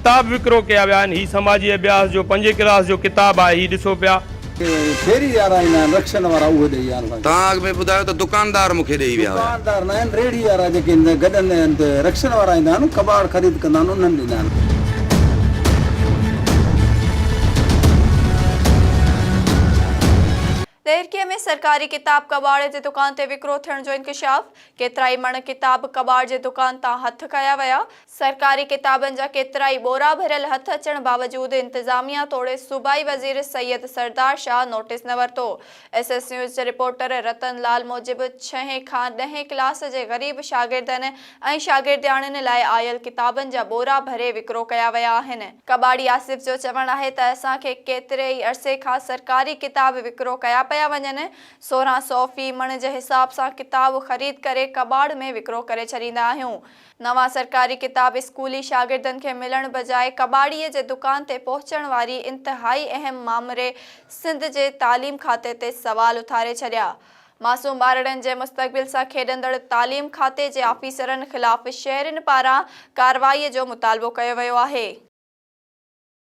ڪتاب وڪرو ڪيا ويا آهن. هي سماجي اڀياس جو پنجين ڪلاس جو ڪتاب آهي، هي ڏسو پيا. ڦيري وارا ايندا آهن رڪشن وارا اهي ڏئي ويا آهن اسان کي. توهان اڳ ۾ ٻڌايو ته دڪاندار مون کي ڏئي ويا هيا. دڪاندار نه آهن ريڙهي وارا جيڪي گڏن تي رڪشن وارا ايندا آهن ڪٻاڙ خريد ڪندا آهن انهن ڏنا آهن. ڏهرڪيء ۾ سرڪاري ڪتاب ڪٻاڙ جي دڪان تي وڪرو ٿيڻ جو انڪشاف، ڪيترائي مڻ ڪتاب ڪٻاڙ جي دڪان تان هٿ ڪيا ويا، سرڪاري ڪتابن جا ڪيترائي ٻورا ڀريل هٿ اچڻ باوجود انتظاميا توڙي صوبائي وزير سيد سردار شاهه نوٽيس نه ورتو. ايس ايس نيوز جي رپورٽر رتن لال موجب ڇهين کان ڏهين ڪلاس جي غريب شاگردن ۽ شاگردياڻين لاء آيل ڪتابن جا ٻورا ڀري وڪرو ڪيا ويا آهن. ڪٻاڙي آصف جو چوڻ آهي ته اسان کي ڪيتري ئي عرصي کان سرڪاري ڪتاب وڪرو ڪيا پيا وڃن، 16 سو في مڻ جي حساب سان ڪتاب خريد ڪري ڪٻاڙ ۾ وڪرو ڪري ڇڏيندا آهيون. نوان سرڪاري ڪتاب اسڪولي شاگردن کي ملڻ بجاء ڪٻاڙي جي دڪان تي پهچڻ واري انتهائي اهم مامري سنڌ جي تعليم کاتي تي سوال اٿاري ڇڏيا. معصوم ٻارڙن جي مستقبل سان کيڏندڙ تعليم کاتي جي آفيسرن خلاف شهرين پاران ڪارروائي جو مطالبو ڪيو ويو آهي.